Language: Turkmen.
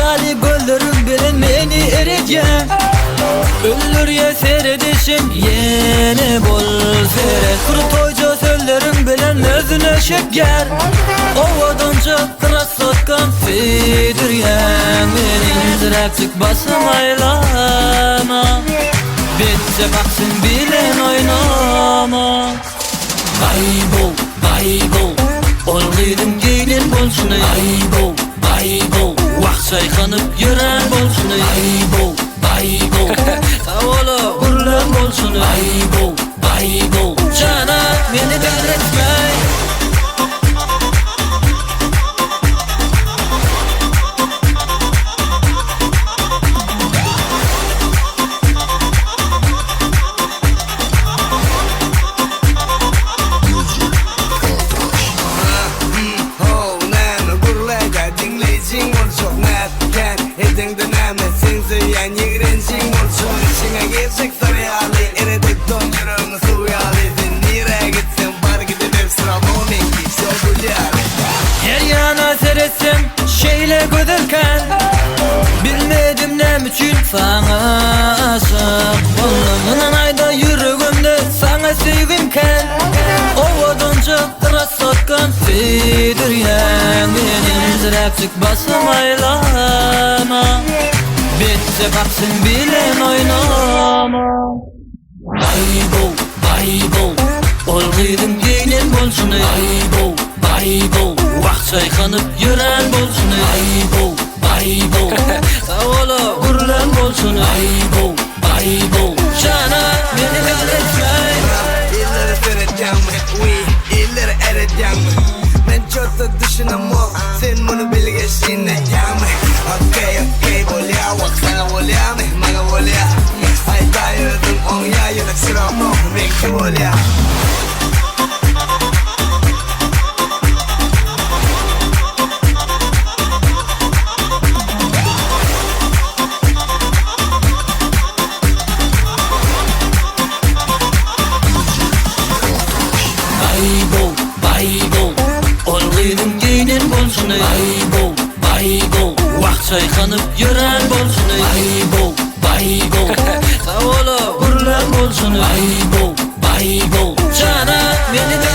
Ýaly gözleriň bilen meni eredýäň Öldürýä seredişiň ýene bol seret Krutoýja sözleriň bilen özüne çekýär Owadanja krasotkam söýdürýäň meni Enjiräpjik başym aýlama Betçe bakşyň bilen oýnama Baý-bow, baý-bow, ol gyzyň geýnen bolşuny Aý-bow, baý-bow, wah çaýkanyp ýörän bolşuny Aý-bow, baý-bow, sag bol-a, gürlän bolşuny Aý-bow, baý-bow, jana meni dälretmäý. Näme gürläýdä diňleýjiň boljak nätgän edeňde näme seň söýýän ýigrenjiň boljak içiňe girjek sary ýaly eredek doň ýüregiňi suw ýaly sen nirä gitseň bar gidiber wsrawno meňki wsýo gül ýaly. Her ýana seretsem şeýle gözelkäň Bilmedim näme üçin saňa aşyk boldum Ynanaýda ýüregimde saňa söýgim kän Owadanja krasotkam söýdürýäň meni Enjiräpjik başym aýlama Betçe bakşyň bilen oýnama Baý-bow, baý-bow, ol gyzyň geýnen bolşuny Aý-bow, baý-bow, wah çaýkanyp ýörän bolşuny Aý-bow, baý-bow, sag bol-a, gürlän bolşuny Aý-bow, baý-bow, jana meni däl etmäý. Illere seretýäňmi, wiý, illeri eretýäňmi? Men ço-to düşünemok, sen muny bilgeşin etýäňmi? Okey, okey, bolýa, wah saňa bolýamy, maňa bolýa. Aýdaý özüň oňýa, ýöne wsýo rawno meňki bolýa. Baý-bow, baý-bow, ol gyzyň geýnen bolşuny Aý-bow, baý-bow, wah çaýkanyp ýörän bolşuny Aý-bow, baý-bow, sag bol-a, gürlän bolşuny Aý-bow, baý-bow, jana meni.